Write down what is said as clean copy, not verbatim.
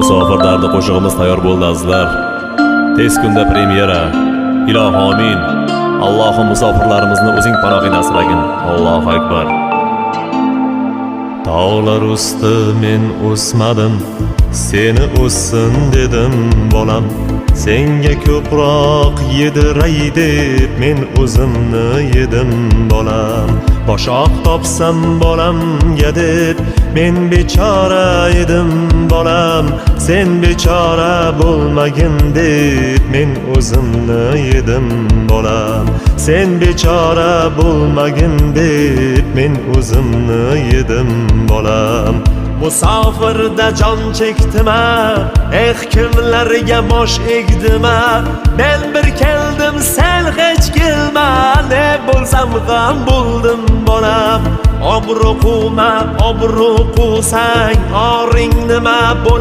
Musofir dardi qo'shig'imiz tayyor bo'ldi, azizlar. Tez kunda premyera. Ilohi amin. Allohim, musofirlarimizni o'zing panohingda asragin. Allohu akbar. Tog'lar usti men o'smadim, seni o'ssin dedim, bolam. Senga ko'proq yediray deb men o'zimni yedim, bolam. Boshoq topsam bolamga deb men bechora edim, bolam. Sen bechora bo'lmagin deb men o'zimni yedim, bolam. Sen bechora bo'lmagin deb men o'zimni yedim, bolam. Musofirda jon chekdim a, eh, kimlarga bosh egdim a. Men bir keldim, sen hech kelma, ne bo'lsam ham bo'ldim, bolam. Obro' quvma, obro' quvsang oring nima bo'lar?